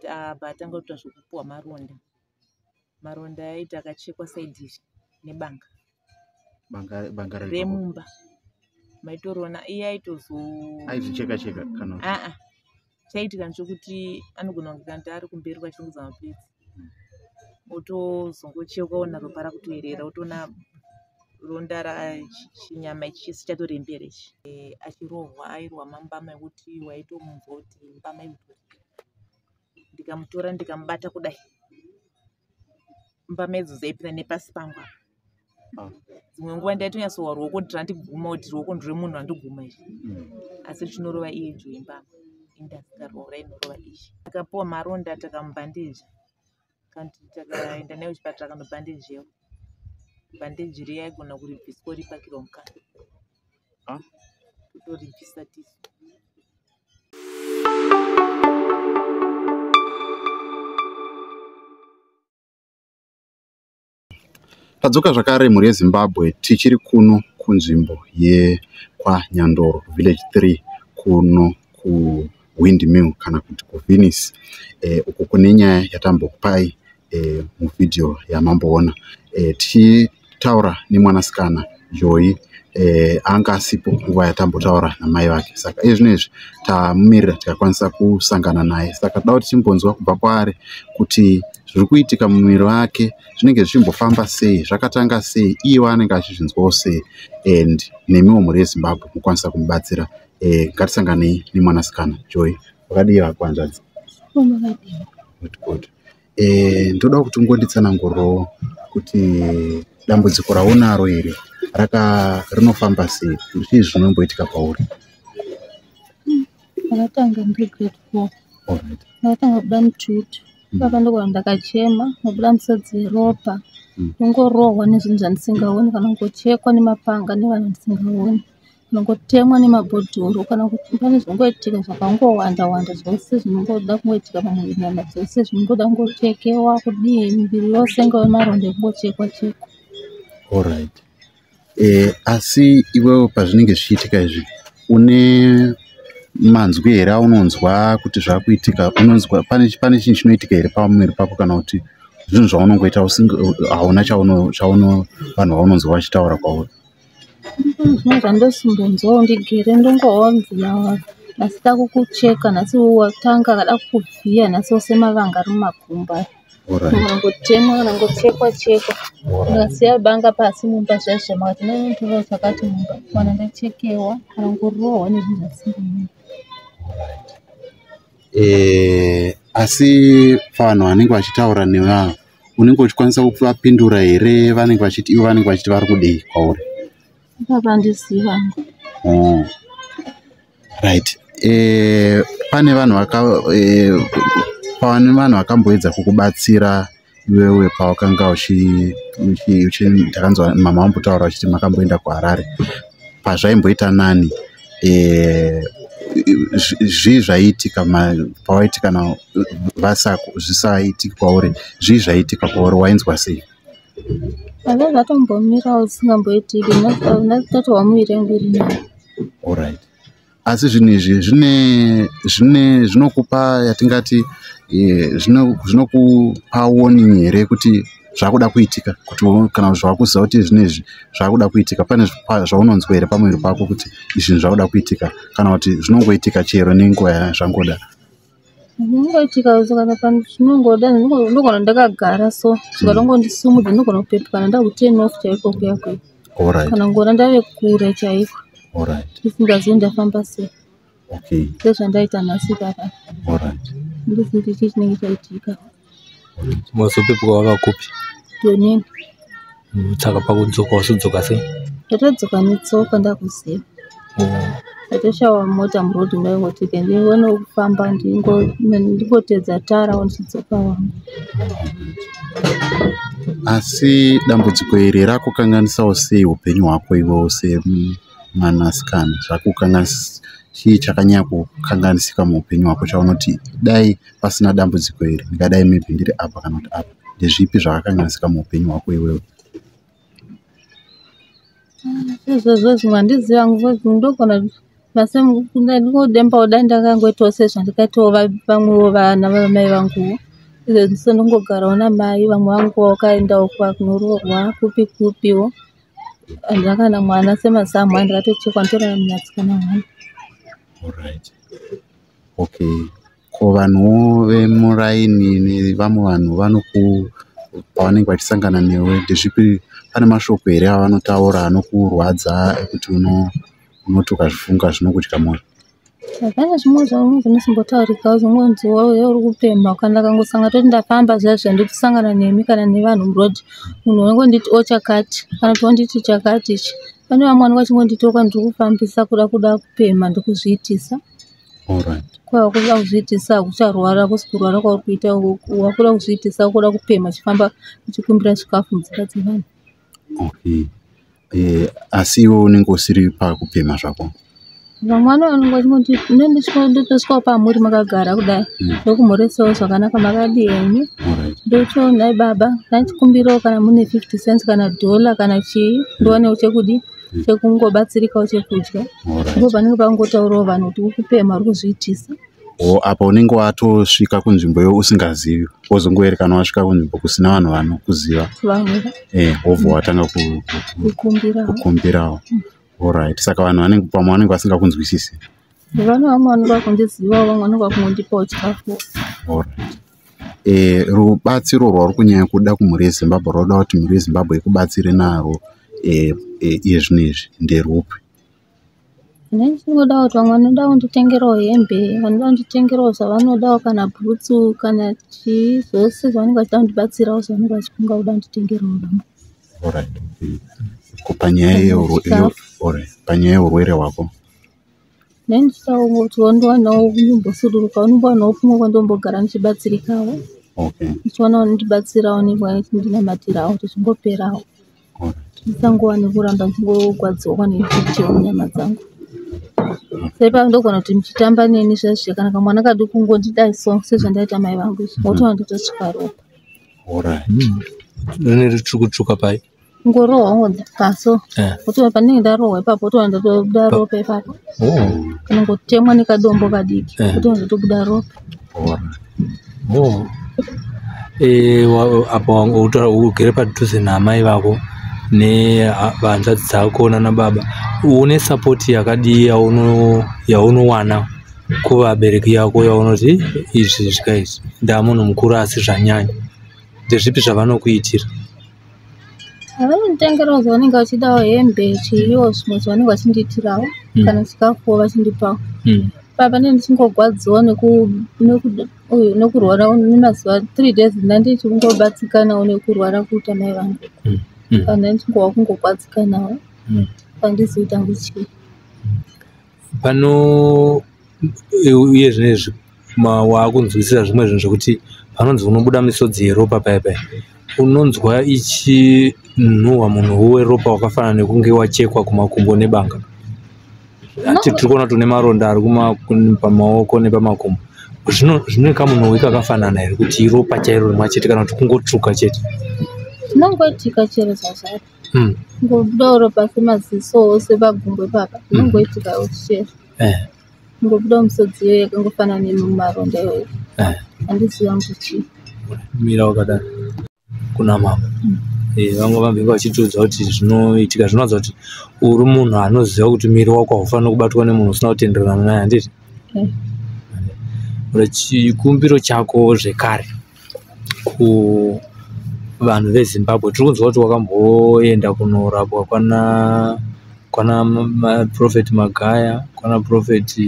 Abva atanga kuita zvekupuwa maronda. Maronda aiti akachekwa saidi iri nebanga. Banga remumba. Maitoriona iye aitozo Aizvicheka cheka kana kuti? Aa. Chaiitika ndechekuti anogona kunge kanti ari kumberi kwachirongedza maplates. Otozongochekwa ona ropa rakutoerera otoona ronda chinyama ichi chese chatorembera ichi. Achirohwa airohwa mambama ekuti waitomunzwa kuti mbama ikutorira. Ndikamutora ndikamubata kudai mbama idzo dzaipinda nepasi pangu apa. Dzimwe nguva ndaitonyatsowa ruoko kuti randiguma kuti ruoko ndremunhu randiguma iri. Asi richinorova iye Joy mbama. Indasikaroora inorova ichi. Akapuwa maronda takamubhandeja. Kanti takaenda naye kuchipatara akanobhandejewa. Bhandeji riya aigona kuribviswa oripakirwa mukanwa. Totoribvisa tisu. Tadzoka zvakare mhuri yeZimbabwe tichiri kuno kunzvimbo yekwaNyandoro village 3 kuno kuWindmill kana kuti kuVenice uko kune nyaya yatambokupai muvhidhiyo yamamboona tichitaura nemwanasikana Joy anga asipo nguva yatambotaura namai vake saka iye zvino izvi tamumirira tikakwanisa kusangana naye saka toda kuti timbonzwa kubva kwaari kuti zviri kuitika mumuviri wake zvinenge zvichimbofamba sei zvakatanga sei iye waanenge achizvinzwawo sei and nemiwo mhuri yeZimbabwe mukwanisa kumubatsira. Ngatisanganei nemwanasikana Joy. Wakadii hako hanzvadzi? Good, good. Ndoda kuti ungonditsanangurirawo kuti dambudziko raunaro iri rinofamba sei, zvii zvinomboitika pauri? Ndakatanga ndiri grade 4. Ndakatanga kubuda mututu. Ipapa ndokubva ndakachema, ndabuda misodzi yeropa. Ndongorohwa nezvinhu zvandisingaoni kana kungochekwa nemapanga nevanhu vandisingaoni. Kana kungotemwa nemabhodhoro kana kuti pane zvinongoitika zvakangowanda wanda zvose zvinongoda kungoitika pamuviri nyama dzose zvinongoda kungochekewa kudii miviri yose ingove maronda ekungochekwa chekwa. Asi iwewe pazvinenge zvichiitika izvi une manzwi here aunonzwa kuti zvakuitika? Unonzwa pane chinhu chinoitika here pamuviri pako kana kuti zvinhu zvaunongoita hauna vanhu vaunonzwa vachitaura kwauri? Zvimwe zvandosimbonzwawo ndigere ndongoonzi nhasi takukucheka nhasi watanga akada kukuvhiya nhasi wose mavanga ari mumakumbo aya. Kana kungotemwa kana kungochekwa chekwa. Ndikasiya banga pasi mumba zviya makati ndinotora chakati mumba kana ndachekewa kana kungorohwa nezvinhu zvasingaoneki. Asi vanhu vanenge vachitaura newe ava unenge uchikwanisa kuvapindura here? Vanenge vachiti ivo vanenge vachiti vari kudei kwauri? Ipapa handizivi hangu. Right. Pane vanhu pane vanhu vakamboedza kukubatsira iwewe pawakanga ndakanzwa mama vambotaura vachiti makamboenda kuHarare pazvaimboita nani zvii zvaiitika pawaiti kana zvisaitiki kwauri zvii zvaiitika kwauri wainzwa sei? Zvanga zvatombomirawo zvisingamboitiki ndatotwa muviri yangu iri nani. Asi zvinhu izvi zvinokupa yatingati zvinokupa warning here kuti zvakuda kuitika kuti kana zvakuziva kuti zvinhu izvi zvakuda kuitika pane zvaunonzwa here pamuviri pako kuti izvi zvakuda kuitika kana kuti zvinongoitika chero nenguva yazvangoda? Zvinongoitika kana zvinongoda ndogona ndakagara so zvikatongondisumudza ndogona kupepuka ndaku turn off chaiko kuya kuya. Kana ngona ndave kure chaiko. Ndisingazivi ndafamba sei. Sezvandaita nhasi ipapa. Handizivi kuti chii chinenge chaitika. Wazopepuka wava kupi? Tonini. Saka pakudzoka wazodzoka sei? Ndatodzoka netsoka ndakuziva. Ndatoshawa mota murodhi ndaingoti ndione kufamba ndingotedza tara ndichidzoka wangu. Asi dambudziko iri rakukanganisawo sei upenyu hwako iwewe semwanasikana? Zvakukanganisa chii chakanyanya kukanganisika muupenyu hwako chaunoti dai pasina dambudziko iri ndingadai maybe ndiri apa kana kuti apa? Ndezvipi zvakakanganisika muupenyu hwako iwewe? Izvozvo zvimwe handizivi hangu ndogona Asi ndingodembawo dai ndakangoitawo sezvandakaitawo vamwewo vana vamai vanguwo. Izvezvi so ndongogarawo namai, vamwe vangu vakaendawo kunoroorwa kupi kupiwo. Handina kana mwana semazamu andakatochekwa nditori mwanasikana wangu. Alright. Okay. Ko vanhuwo vemuraini nevamwe vanhu vanoku pavanenge vachisangana newe, ndezvipi, pane mashoko here avanotaura anokurwadza ekuti unoti ukazvifunga zvinokudya mwoyo? Hapana zvimwe zvamwe zvinosombotaurikawo, zvingonzi wauya uri kupemha. Kana ndakangosanga toti ndafamba zviya zviya ndotosangana nemi kana nevanhu muroad, munhu unongonditi o chakati kana kuti wonditi chakati ichi. Pane vamwe vanenge vachingonditi ndiri kufambisa kuda kupemha ndikuzviitisa. Alright. Kwava kuda kuzviitisa hakucharwara, kusi kurwara kwauri kuita wakuda kuzviitisa kuda kupemha uchifamba uchikumbira chikafu mudzimba dzevanhu. Okay. Asi iwe unenge usiri pakupemha zvako? Vamwe vanenge vachingoti ndotosvikawo pamuri makagara kudai, ndokumhoresawo zvakanaka, makadii henyu? Alright. Ndotiwo nhai baba, ndachikumbirawo kana mune 50 cents kana dhola kana chii, ndiwanewo chekudii, chekungobatsirikawo chekudya. Alright. Ndipo panenge pangotaurawo vanhu kuti uri kupemha, uri kuzviitisa. O apa unenge watosvika kunzvimbo iyo usingazivi, wozongoerekana wasvika kunzvimbo kusina vanhu vanokuziva. Vamwe Wobva watanga kukumbirawo. Kukumbirawo. Alright. Saka vanhu vanenge pamwe vanenge vasingakunzwisisi. Vane vamwe vanenge vakundizivawo, vamwe vanenge vakungondipawo chikafu. Alright. Rubatsiro rwauri kunyanya kuda kumhuri yeZimbabwe, rwaunoda kuti mhuri yeZimbabwe ikubatsire narwo iye zvino izvi nderupi? Ini ndingoda kuti vamwe vanoda kunditengerawo hembe, vanoda kunditengerawo zvavanodawo, kana bhutsu kana chii, zvose zvavanenge vachida kundibatsirawo, zvavanenge vachifunga kuda kunditengerawo vamwe. Alright. Ko panyaya alright. Panyaya yeurwere hwako? Nei ndichidawo kuti ndiwanewo ndimbosudurukawo, ndimbowanawo kumwe kwandombogara ndichibatsirikawo. Okay. Ndichiwana vanondibatsirawo nevachindinamatirawo kuti zvingoperawo. Alright. Ndisangowane kuramba ndichingogwadziwa nekutewa munyama dzangu. Saipa ndogona kuti muchitamba neni zviya kana kamwana kaduku kungondidai so sezvandaita mai vangu izvi, wotoona ndotosvika ropa. Alright. Rine ritsvuku-tsvuka pai? Kungorohwa paso. Wotoona pandinenge ndarohwa ipapo, wotoona ndatobuda ropa ipapo. Oh. Kana kungotemwa nekadombo kadiki, wotoona ndatobuda ropa. Alright. Oh. Apa ugere padhuze naamai vako nehanzvadzi dzako nana baba, une sapoti yakadii yaunowana kuvabereki yako yaunoti izvi zvika izvi ndamunhu mukuru asi zvanyanya, ndezvipi zvavanokuitira? Vanonditengerawo zvavanenge vachidawo, hembe chiiwo zvimwe zvavanenge vachindiitirawo, kana chikafuwo vachindipawo. Papa ndinenge ndichingogwadziwa nekurwara nemazuva 3 days ndandichingobatsikanawo nekurwara kuita mai vangu. Kana ndichingowa kungogwadzikanawo, handizivi kuti hangu chii. Pano uye zvinezvi wakunzwisisa zvimwe zvinhu zvekuti panonzi unobuda misodzi yeropa paya paya, unonzwa ichinhuhwa munhu weropa wakafanana nekunge wachekwa kumakumbo nebanga. Tiri kuona kuti une maronda ari pamaoko nepamakumbo. Zvine kamunhuhwi kakafanana here kuti iropa chairo rimwe chete kana kuti kungotsvuka chete? Zvinongoitika chero zvazvaro. Kungobudawo ropa semaziso sepagumbo ipapa, zvinongoitikawo chero. Kungobudawo misodzi iyoyo yakangofanana nemaronda iyoyo. Handizivi hangu chii. Mira wakadaro kuna mama. Vamwe vambenge vachitiudza kuti zvinoitika zvinoratidza kuti uri munhu anoziva kuti miri wako haufaniri kubatwa nemunhu usina kutenderana naye, handiti? Chikumbiro chako zvekare kuvanhu veZimbabwe, tiri kunzwa kuti wakamboenda kunorapwa kwana Prophet Magaya, kwana Prophet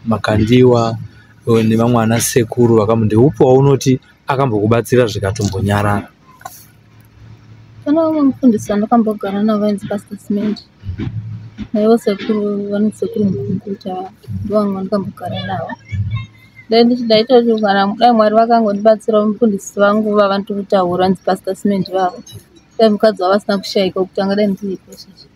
Makandiwa nevamwe ana sekuru, ndeupi waunoti akambokubatsira zvikatombonyarara? Pane vamwe mufundisi vandakambogara navo vainzi Pastor Cement. Naivo sekuru vanonzi sekuru Mukunguta, ndovamwe vandakambogara navo. Ndaitoti kana dai Mwari vakangondibatsirawo mufundisi vangu vavanotokutaura vanzi Pastor Cement vavo, dai mukadzi wavo vasina kushaika kuti angadai ndiripo izvezvi.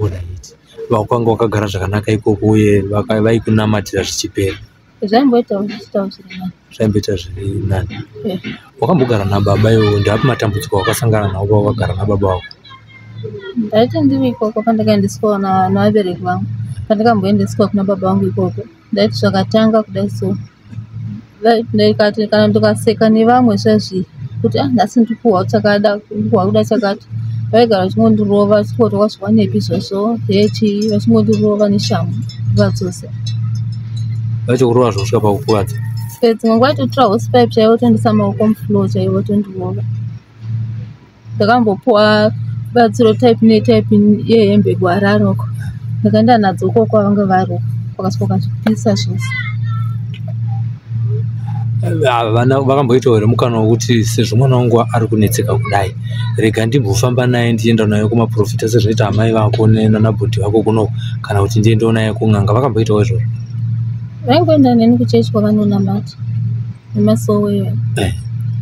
Alright. Wakanga wakagara zvakanaka ikoko uye vaikunamatira zvichipera? Zvaimboitawo zvichiitawo zviri nani. Zvaimboita zviri nani. Wakambogara nababa iwewe, ndeapi matambudziko awakasangana nawo pawakagara nababa vako? Ndaiti ndiri ikoko pandakaendeswa navabereki vangu, pandakamboendeswa kuna baba vangu ikoko, ndaiti zvakatanga kudai so ndikati kana ndikaseka nevamwe zvezvi kuti ah nhasi ndikuhwa chakada, ndikuhwa kuda chakati, vaigara vachingondirova vachingoti wakazviwanepi izvozvo hechii, vachingondirova neshamhu nguva dzose. Vachikurova zvokusvika pakukuvadza? Dzimwe nguva vaitotora hosepipe chaivo votoendesa maoko mufloor chaivo votondirova. Ndakambopuwa batsiro type netype yehembe kuHarare uko, ndakaenda nadzo ukoko kwavanga vari uko, vakasvika vakazvipisa zvose. Vana vakamboitawo here mukana wekuti sezvo mwana wangu ari kunetseka kudai, rega ndimbofamba naye ndichienda naye kumaprofita sezvinoita amai vako nanabhudhi vako kuno, kana kuti ndiendewo naye kun'anga? Vakamboitawo izvozvo? Vaingoenda neni kuchechi kwavanonamata nemasowe,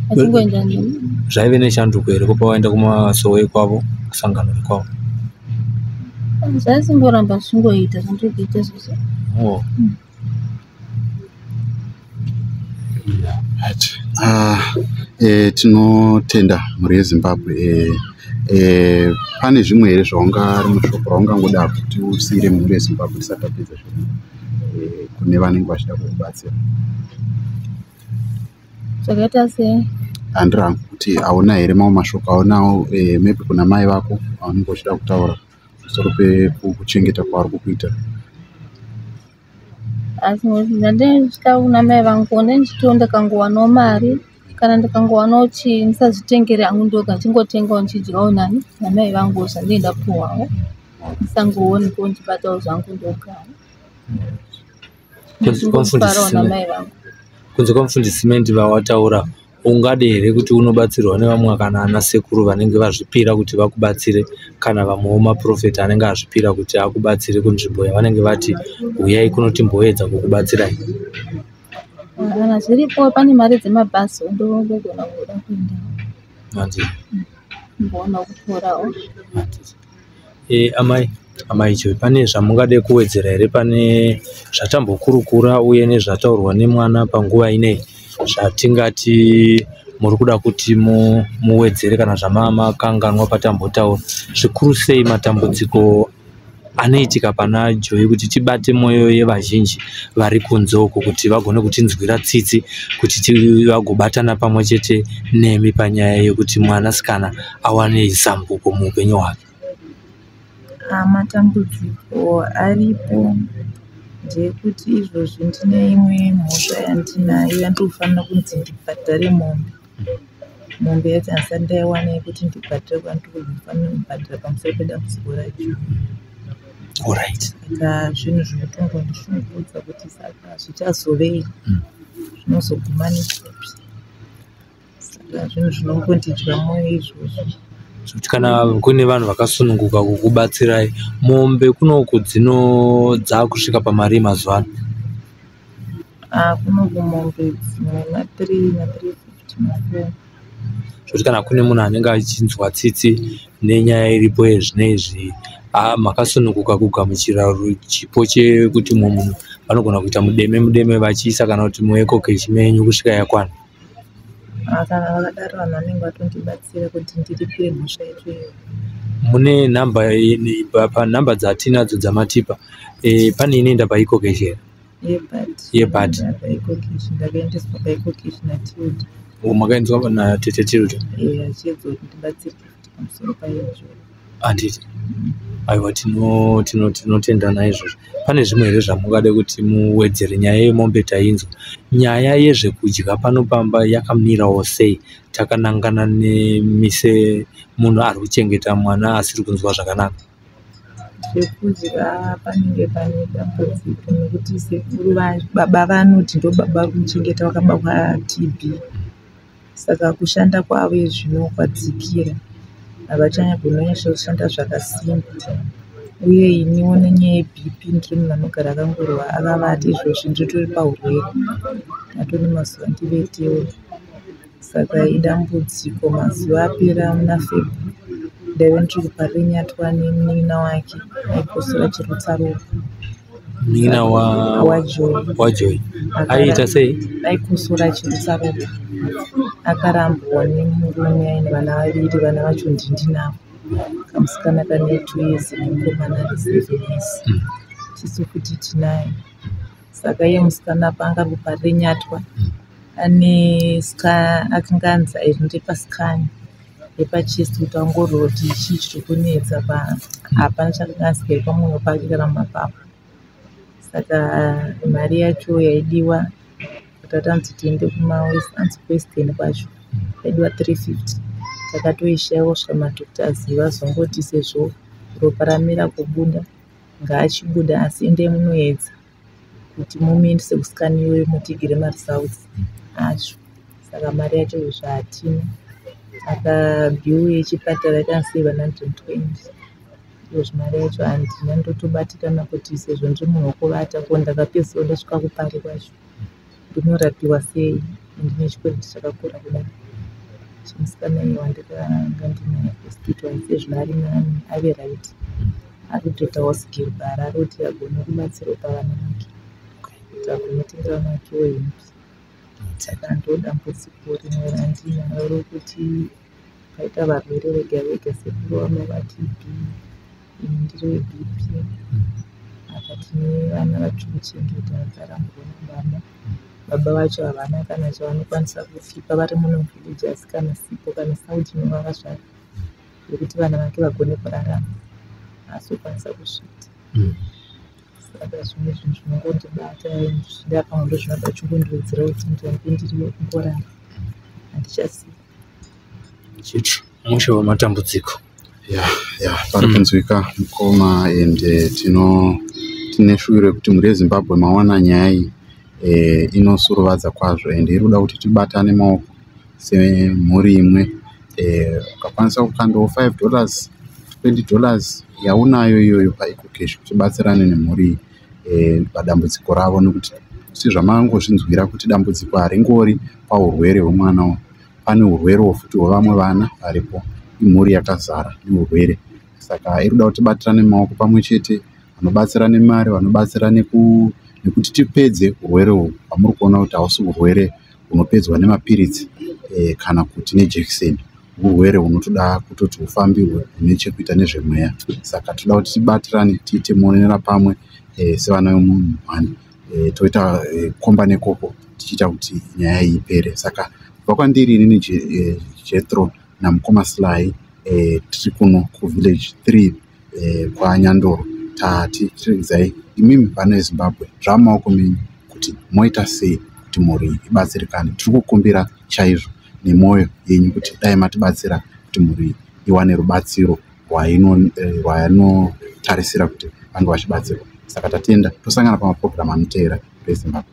vachingoenda neni. Zvaive neshanduko here kupa waenda kumasowe kwavo, kusangano rekwavo? Zvaisingoramba zvichingoita zvandiri kuita izvozvo. Oh. Right. Tinotenda mhuri yeZimbabwe. Pane zvimwe here zvaunga rimwe shoko raungangoda kuti usiire mhuri yeZimbabwe tisati tapedza shoko, kune vanenge vachida kukubatsira? Zvakaita sei? Handiri hangu kuti hauna here mamwe mashoko aunawo, maybe kuna mai vako aunenge uchida kutaura pamusoro pekuchengeta kwavari kukuita? Asi ndandisvika kuna mai vangu ndichitiwo ndikangowanawo mari kana ndikangowanawo chii ndisazvitengere hangu ndoga, ndichingotengawo ndichidyawo nani namai vangu zvandinenge ndapuwawo, ndisangoonekawo ndichibatawo zvangu ndogawo. Ndichingofarawo namai vangu. Kunze kwamufundisi Simendi vawataura, ungade here kuti unobatsirwa nevamwe kana ana sekuru vanenge vazvipira kuti vakubatsire, kana vamwewo maprofeta anenge azvipira kuti akubatsire kunzvimbo yavanenge vati huyai kuno timboedza kukubatsirai? Kana zviripo pane mari dzemabhazi ndogona kuda kuenda. Hanzi. Mboona kuporawo. Amai Joy, pane zvamungade kuwedzera here pane zvatambokurukura uye nezvataurwa nemwana panguva ineyi zvatingati muri kuda kuti muwedzere kana zvamamakanganwa patambotaura, zvikuru sei matambudziko anoitika pana Joy, kuti tibate mwoyo yevazhinji vari kunze uko kuti vagone kutinzwira tsitsi, kuti vagobatana pamwe chete nemi panyaya yekuti mwanasikana awane zambuko muupenyu hwake? Matambudziko aripo ndeyekuti izvozvi ndine imwe mhosva yandinayo yandinofanira kunzi ndibhadhare mombe. Mombe yacho handisati ndaiwana yekuti ndibhadhare kwandinofanira kubhadhara pamusoro pedambudziko racho. Alright. Saka zvinhu zvinotongondishungurudza kuti saka zvichazovei, zvinozoguma nechipi. Saka zvinhu zvinongondidya mwoyo izvozvo. Zvekuti kana kune vanhu vakasununguka kukubatsirai, mombe kunoku dzakusvika pamari mazuva ano? Kunoku mombe dzimwe ma3 ma350 ma4. Zvekuti kana kune munhu anenge achinzwa tsitsi nenyaya iripo yezvinezvi, makasununguka kugamuchira chipo chekuti mumwe munhu vanogona kuita mudeme mudeme vachiisa kana kuti muEcoCash menyu kusvika yakwana. Kana vakadaro vanhu vanenge vatondibatsira kuti ndiripire mhosva yacho iyoyo. Mune nhamba panhamba dzatinadzo dzamatipa, pane inoenda paEcoCash here? Yebhati. Yebhati. PaEcoCash ndakaendeswa paEcoCash naTilda. Makaendeswa natete Tilda? Achiedza kuti ndibatsirike futi pamusoro paizvo. Handiti. Aiwa, tinotenda naizvozvo. Pane zvimwe here zvamungade kuti muwedzere? Nyaya yemombe tainzwa. Nyaya yezvekudya pano pamba yakamirawo sei? Takanangana nemise munhu ari kuchengeta mwana asiri kunzwa zvakanaka. Zvekudya panenge pane dambudziko nekuti sekuru baba vanoti ndo baba vari kumuchengeta vakabatwa TB. Saka kushanda kwavo zvino kwadzikira, havachanyagoni kushanda zvakasimba. Uye iniwo nenyaya yeBP ndiri munhu anogara akangorwa akavata, izvozvi nditori paurwere, ndatone mazuva ndivetewo. Saka idambudziko. Mazuva apera muna February ndaive ndiri kuParirenyatwa nemunin'ina wake aikosora achirutsa ropa. Munin'ina waJoy. WaJoy aiita sei? Aikosora achirutsa ropa. Akarambwa nemurume aine vana vaviri, vana vacho ndinavo. Kamusikana kane 2 years nemukomana ane 7 years. Tisu futi tinaye. Saka iye musikana paanga ari kuParirenyatwa ane akanga anzi aende pascan yepachest kuti aongororwe kuti chii chiri kunetsa, hapana chakanga asikari pamwoyo pake kana mumapapu. Saka mari yacho yaidiwa kuti tanzi tiende kuWestern kwacho yaidiwa 350, takatoishaiwa kusvika madoctors vazongoti sezvo ropa ramira kubuda ngaachibuda, asi endai munoedza kuti mumuendese kuscan iyoyo mutigire maresults acho. Saka mari yacho izvo hatina. Saka bill yechipatara yakanzi 720, izvozvi mari yacho handina, ndotobatikana kuti sezvo ndiri munhu wekuvata, ko ndakapedzisira ndasvika kuPari kwacho ndinorapiwa sei ndine chikwereti chakakura kudai chemusikana iye wandakanga ndinaye kuhospital. Sezvino ari nani, ave right, ari kutoitawo sigiribhara, ari kuti agone kubatsirawo pavana vake, kuti agone kutengera vana vakewo hembe. Saka ndo dambudziko rimwe randinaro rokuti paita varwere vega vega. Sekuru vanova TB, ini ndiri weBP. Apa tine vana vatiri kuchengeta vakarambwa nababa. Baba vacho havana kana chavanokwanisa kutipa vari muno muvillage, asi kana sipo kana sauti inovava yekuti vana vake vagone kurarama haasi kukwanisa kuzviita. Saka zvimwe zvinhu zvinongondibata zvichida pamwe ndozvinoda chingondiwedzera kuti ndirambe ndiri kungorara, handichazivi. Chitru mushe wematambudziko. Ya, pari kunzwika mukoma, ende tine shuviro yekuti mhuri yeZimbabwe maona nyaya iyi inosuruvadza kwazvo, ende iri kuda kuti tibatane maoko semhuri imwe. Ukakwanisa kukandawo $5, $20 yaunayo iyoyo paEcoCash, tibatsirane nemhuri iyi padambudziko ravo, nekuti sezvamangozvinzwira kuti dambudziko haringori paurwere hwemwana uyu, pane urwerewo futi hwevamwe vana varipo. Imhuri yakazara neurwere, saka iri kuda kuti tibatirane maoko pamwe chete, vanobatsira nemari, vanobatsira nekuti tipedze urwere uhwu hwamuri kuona kuti hausi urwere hunopedzwa nemapiritsi kana kuti nejekiseni. Urwere hunotoda kutoti hufambirwe, hune chekuita nezvemweya. Saka toda kuti tibatirane, tiite muonera pamwe sevana vemunhu one, toita komba nekoko tichiita kuti nyaya iyi ipere. Saka kubva kwandiri inini Jethro namukoma Sly, tiri kuno kuvillage 3 kwaNyandoro, tati tiregidzai imimi vana veZimbabwe, zvamaoko menyu kuti moita sei kuti mhuri iyi ibatsirikane. Tiri kukumbira chaizvo nemwoyo yenyu kuti dai matibatsira kuti mhuri iyi iwane rubatsiro rwainotarisira kuti vange vachibatsirwa. Saka tatenda, tosangana pamapurogiramu anoteera eZimbabwe.